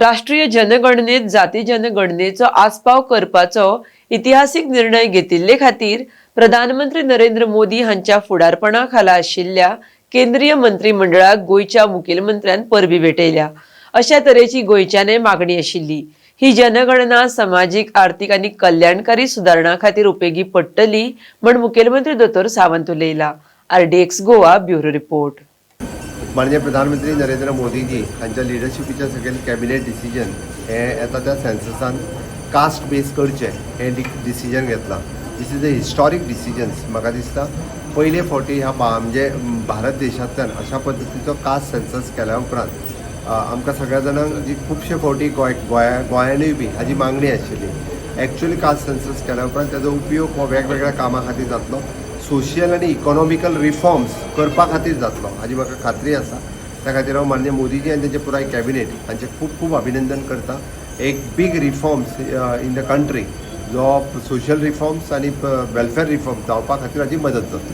राष्ट्रीय जनगणनेत जाती जनगणनेचो आस्पाव करपाचो इतिहासीक निर्णय घेतिल्ले खातीर प्रधानमंत्री नरेंद्र मोदी हांच्या फुडारपणा खाला आशिल्ल्या केंद्रीय मंत्रिमंडळाक गोंयच्या मुखेलमंत्र्यान परबी भेटयल्या. अशा तरेची गोंयच्यानय मागणी आशिल्ली. ही जनगणना समाजीक, आर्थिक आनी कल्याणकारी सुदारणा खातीर उपेगी पडटली म्हण मुखेलमंत्री दोतोर सावंत उलयला. RDX Goa, bureau report. माननीय प्रधानमंत्री नरेंद्र मोदीजी हांच्या लिडरशिपीच्या सकयल कॅबिनेट डिसिजन हे येता त्या सेन्ससान कास्ट बेस करचें हें डिसिजन घेतलां. This is a historic decisions. म्हाका दिसता पयले फावटी ह्या म्हणजे भारत देशांतल्यान अशा पद्दतीचो कास्ट सेन्सस केल्या उपरांत आमकां सगळ्या जाणांक जी खुबशे फावटी गोंय गोंया गोंयानूय बी हाजी मागणी आशिल्ली. एक्च्युअली कास्ट सेन्सस केल्या उपरांत ताजो उपयोग हो वेगवेगळ्या कामां खातीर जातलो, सोशियल आनी इकॉनॉमिकल रिफॉर्म्स करपा खातीर जातलो हाजी म्हाका खात्री आसा. त्या खातीर हांव माननीय मोदीजी आनी तेंचे पुराय कॅबिनेट हांचें खूब खूब अभिनंदन करता. एक big reforms in the country, जो सोशल रिफॉर्म्स आनी वेलफेअर रिफॉर्म्स जावपा खातीर हाजी मदत जातली.